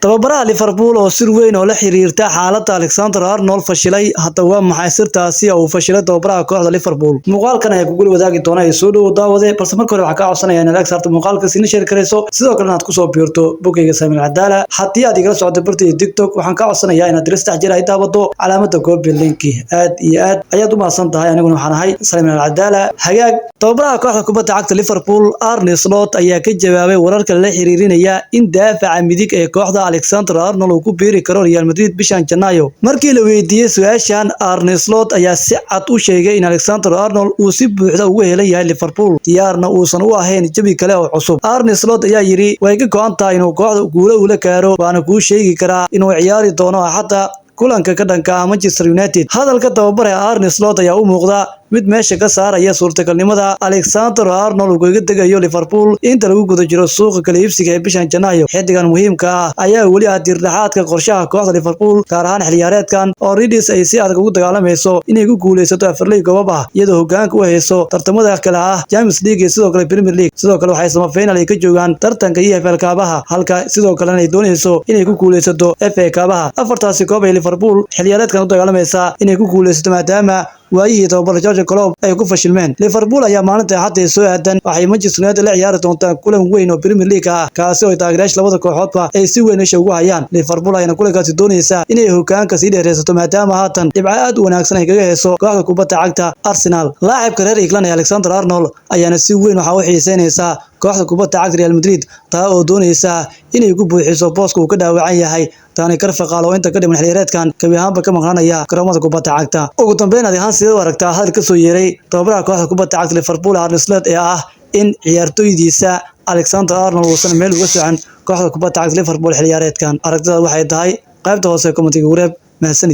Tababaraha Liverpool oo sir weyn oo la xiriirta xaaladda Alexander Arnold fashilay. Hadda waa maxay sirtaasi oo uu fashilay tababaraha kooxda Liverpool? Muuqaalkan ayaa kugula wadaagi doona ee soo dhowo, daawade. Balse marka hore waxaan kaa codsanaya inaad like saarto muuqaalka, sina share karayso, sidoo kalena aad kusoo biirto bogayga Samin Cadaala. Haddii aad igala socdo bartayda TikTok, waxaan kaa codsanayaa inaad dira 3 jeer ay daawato calaamada copy link. Aad iyo aad ayaad u mahadsan tahay. Aniguna waxaan ahay Samin Cadaala. Hagaag, tababaraha kooxda kubadda cagta Liverpool Arne Slot ayaa ka jawaabay wararka la xiriirinaya in daafaca midig ee kooxda Alexander Arnold uu ku biiri karo Real Madrid bishan Janaayo. Markii la weydiiyey su-aashan, Arne Slot ayaa si cad u sheegay in Alexander Arnold uu si buuxda ugu helan yahay Liverpool, diyaarna uusan u ahayn jawi kale oo cusub. Arne Slot ayaa yidhi: "Way ka go'an tahay inuu kooxda guulo ula gaaro, waana kuu sheegi karaa inuu ciyaari doono Axadda kulanka ka dhanka ah Manchester United." Hadalka tababare Arne Slot ayaa u muuqda mid meesha ka saaraya suurtagalnimada Alexander Arnold uu kaga tegayo Liverpool inta lagu guda jiro suuqa kala iibsiga ee bishan Janaayo. Xiddigan muhiimka ah ayaa weli ah tiirdhexaadka qorshaha kooxda Liverpool, gaar ahaan xilciyaareedkan oo Reds ay si adag ugu dagaalamayso inay ku guuleysato afarley koobab ah, iyadoo hogaanka u hayso tartamada kale ah Champions League iyo sidoo kale Premier League. Sidoo kale waxay semi-final ay ka joogaan tartanka EFL Cup-aha, halka sidoo kalena ay doonayso inay ku guuleysato FA Cup-aha. Afartaasi koob ay Liverpool xilciyaareedkan u dagaalamaysaa inay ku guuleysato, maadaama waayihii tababara Jurgen Klopp ay ku fashilmeen. Liverpool ayaa maalinta Axadda ee soo aadan waxay Manchester United la ciyaari doontaa kulan weyn oo Premier League ah, kaasi oo taageerayaasha labada kooxoodba ay si weyn isha ugu hayaan. Liverpool ayaana kulankaasi doonaysa inay hogaanka sii dheereysato, maadaama haatan dhibco aad u wanaagsan ay kaga heyso kooxda kubadda cagta Arsenal. Laacibka reer England ee Alexander Arnold ayaana si weyn waxaa u xiiseynaysaa kooxda kubadda cagta Real Madrid, taa oo doonaysa inay ku buuxiso booska uu ka dhaawacan yahay Dani Carvajal oo inta ka dhiman xilciyaareedkan gabi ahaanba ka maqnaanaya garoomada kubadda cagta. Ugu dambeyn, adi ahaan sidee u aragtaa hadal ka soo yeeray tababaraha kooxda kubadda cagta Liverpool Arne Slot ee ah in ciyaartoydiisa Alexander Arnold uusan meel uga socon kooxda kubadda cagta Liverpool xilciyaareedkan? Aragtida waxay tahay qaybta hoose commentiga wareeb. Mahadsanid.